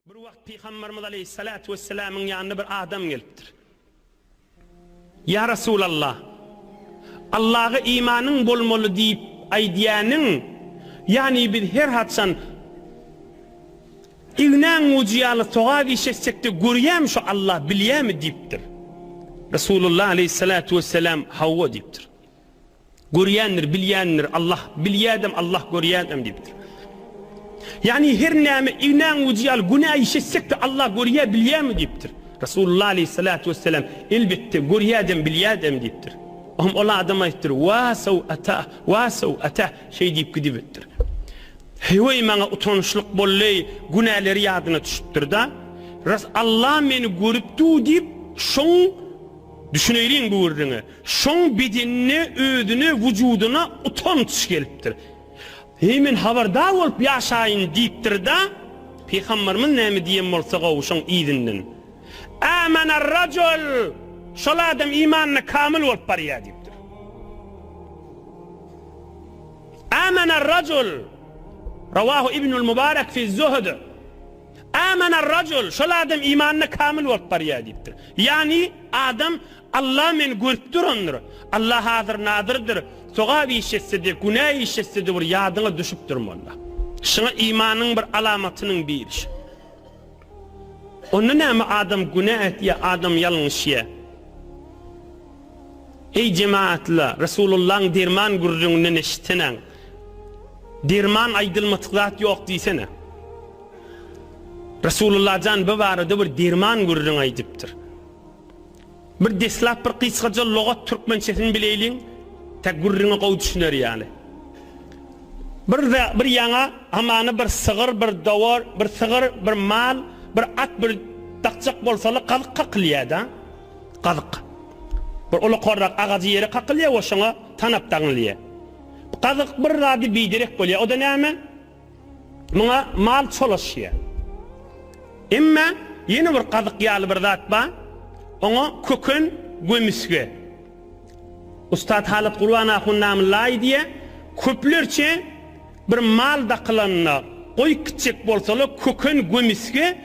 Bir wagt Pygamberimiz aleýhissalatu wessalamyň ýanyna bir adam gelipdir. Ýa Resulallah! Allaha imanyň bolmaly diýip aýdýanyň, ýagny biz her haçan ignäň ujy ýaly sogap iş etsekde görýämi şu Allah bilýämi diýipdir. Resulullah aleýhissalatu wessalam hawa diýipdir. Görýändir, bilýändir, Allah bilýädem, Allah görýädem diýipdir. Ýagny her näme ignäň ujy ýaly günä iş etsek-de Allah görýä, bilýämi diýipdir. Resulullah aleýhissalatu wessalam, Elbetde, görýädem, bilýädem diýipdir. Ohm ol adam aýtdyr, Wa sawata, wa sawata, şeý diýip gidibipdir. Heweý maňa utançlyk boldy, günäleri ýadyna düşüpdir-de. Ras Allah meni görüp dur diýip, şoň düşüneýliň bu gürrüňe. Şoň bedenine, özüne, wujudyna utanç gelipdir. Heý, men habardar bolup ýaşaýyn diýipdir-de, Pygamberimiz näme diýen bolsa gowy şoň yzyndan. Âmener-rajul! Şol adam imanynda kamyl bolup barýar diýipdir. Âmener-rajul! Rawahu Ibnul Mubarek fiz-Zuhd. Âmener-rajul! Şol adam imanynda kamyl bolup barýar diýipdir. Ýagny adam Allah meni görüp durandyr. Allah hazyr-nazyrdyr. Sogap iş etse-de, günä iş etse-de bir ýadyňa düşüp durmaly. Şuňa imanyň bir alamatynyň biri şu. Onda näme adam günä etýär, adam ýalňyşýar. Eý jemaatla, Resulullahyň derman gürrüňinden eşitsenäň. Derman aýdylmadyk zat ýok diýsene. Resulullah jan bu barada bir derman gürrüň aýdypdyr. Bir deslap bir gysgaja logat türkmençesini bileýliň, tä gürrüňe gowy düşüner ýaly. Bir bir ýaňa hamana bir sygyr, bir dowar, bir sygyr, bir mal, bir at bir dakjak bolsalar gazyk kakylýar-da. Gazyk. Bir ulakarrak agajy ýere kakylýar we şoňa tanap daňylýar. Gazyk bir zady biderek bolýar. O-da näme? Muňa mal çolaşýar. Emma ýene bir gazyk ýaly bir zat bar. Oňa köken gömüsge. Ussat Halyt Gurban ahun Namyllaý diýýär, köplerçe bir mal dakylanda goýup gitjek bolsalar köken gömüsge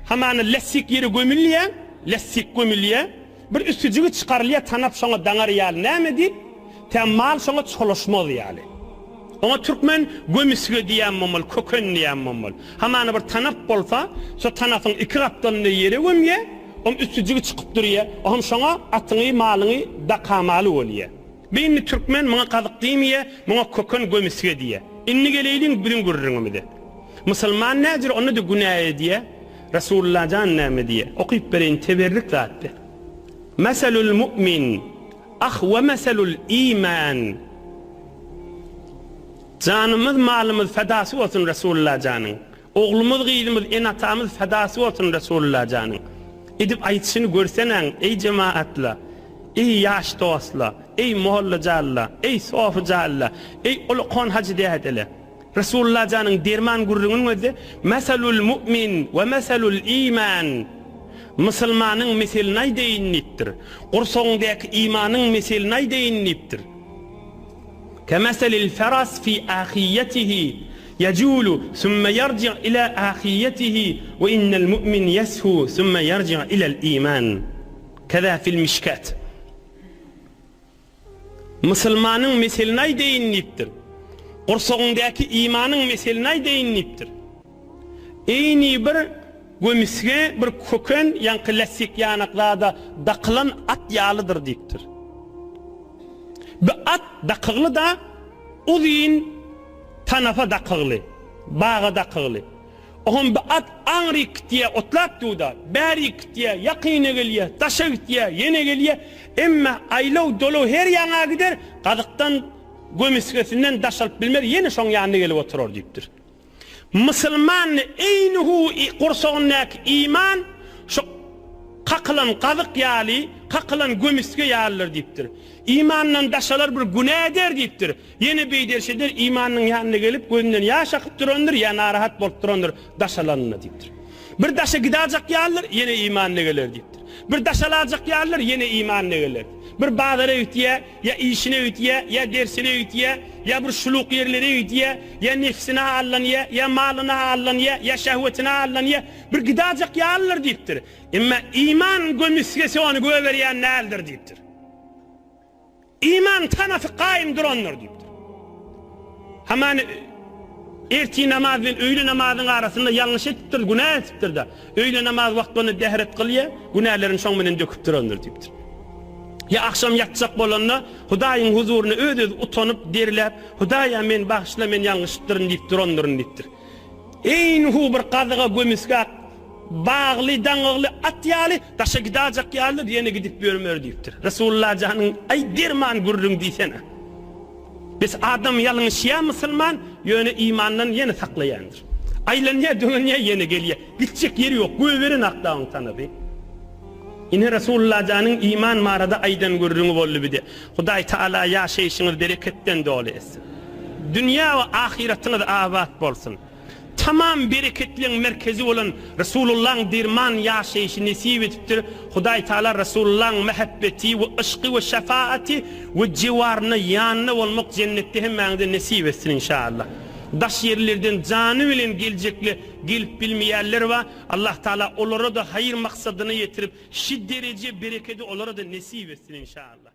hamana lässik ýere gömülýär, lässik gömülýär. Bir üstüjigi çykarylýar tanap şoňa daňar ýaly näme diýip, tä mal şoňa çolaşmaz ýaly. Oňa türkmen gömüsge diýýän bolmaly, köken diýýän bolmaly. Hamana bir tanap bolsa, şo tanapyň iki gapdalynda ýere gömýär, oň üstüjigi çykyp durýar, oňam şoňa atyňy, malyňy dakamaly bolýar. Bi indi türkmen muňa gazyk diýmeýär, muňa köken gömüsge diýýär. Indi geleýliň biziň gürrüňimize. Musulman näjür onda-da günä edýär? Resulullah jan näme diýýär? Okyp bereýin teberrik zat bi. Meselul mu'min ah we meselul iman. Janymyz malymyz fedasy bolsun Resulullah janyň. Oglumyz gyzymyz ene atamyz fedasy bolsun Resulullah janyň. Edip aýdyşyny görsenäň eý jemaatla, eý ýaş dostla, eý molla janla, eý sofy janla, eý ulakan hajy dädele. Resulullah janyň derman gürrüňiniň özi Meselul mu'min we meselul iman Musulmanyň meselini aýdaýyn diýipdir. Gursagyňdaky imanyň meselini aýdaýyn diýipdir. Kemeselil feras fi ahiýetihi ýejulu sümme ýerji ila ahiýetihi we innel mu'min ýeshu sümme ýerji ilel iman. Keza fil mişkat. Musulmanyň meselini aýdaýyn diýipdir. Gursagyňdaky imanyň meselini aýdaýyn diýipdir. Eýni bir gömüsge, bir köken, ýaňky lässik ýanak zada dakylan at ýalydyr diýipdir. Bu at dakygly-da, uzyn tanapa dakygly, baga dakygly. Oňam bu at aňryk gitýär, otlap dur-da, bärik gitýär, ýakyna gelýär, daşa gitýär, ýene gelýär. Emma aýlaw-dolaw her ýaňa gider, gazykdan, gömüsgesinden daş alyp bilmez, ýene şoň ýanyna gelip oturar diýipdir. Musulman eýni-hu gursagyndaky iman şu kakylan gazyk ýaly, kakylan gömüsge ýalydyr diýipdir. Imandan daş alar bir günä eder diýipdir. Ýene beýder şeýder imanynyň ýanyna gelip gözünden ýaş akyp durandyr ýa narahat bolup durandyr daş alanyna diýipdir. Bir daşa gidajak ýalydyr ýene imanyna geler diýipdir. Bir daş alajak ýalydyr ýene imanyna geler. Bir bazara gitýär, ýa işine gitýär, ýa dersine gitýär, ýa bir şuluk ýerlere gitýär, ýa nefsine aldanýar, ýa malyna aldanýar, ýa şehwetine aldanýar. Bir gidajak ýalydyr diýipdir. Emma iman gömüsgesi ony göberýän däldir diýipdir. Iman tanasy gaýym durandyr diýipdir. Hamany ertir namaz bilen öýle namazyň arasynda ýalňyş edipdir, günä edipdir-de. Öýle namaz wagtynda dähret kylýar, günälerini şoň bilen döküp durandyr diýipdir. Ýa agşam ýatjak bolanda Hudaýyň huzuryna öz-özi utanyp, derläp, Hudaýa meni bagyşla, men ýalňyşypdyryn diýip durandyryn diýipdir. Eýnhu bir gazyga gömüsgä bagly, daňygly at ýaly, daşa gidajak ýalydyr, ýene gidip ýörmer diýipdir. Resulullah janyň, aý derman gürrüň diýsene. Bes adam ýalňyşýar musulman, ýöne imandan ýene saklaýandyr. Aýlanýar, dönýär, ýene gelýär. Gitjek ýeri ýok, göberen akdagyň tanapy. Ine Resulullah janyň iman barada aýdan gürrüňi boldy bide. Hudaý Taala ýaşaýşyňyz bereketden doly etsin. Dünýä we ahyratyňyz abat bolsun. Tamam bereketleň merkezi bolan Resulullaň derman ýaşaýşy nesip edipdir. Hudaý Taala Resulullaň mähebbeti we yşky we şefaaty we jewaryna ýanynda bolmak jennetde hemmäňize nesip etsin inşallah. Daş ýerlerden jany bilen geljekle gelip bilmeýänler bar. Allah Taala olara-da haýyr maksadyna ýetirip şi dereje berekedi olara-da nesip etsin inşallah.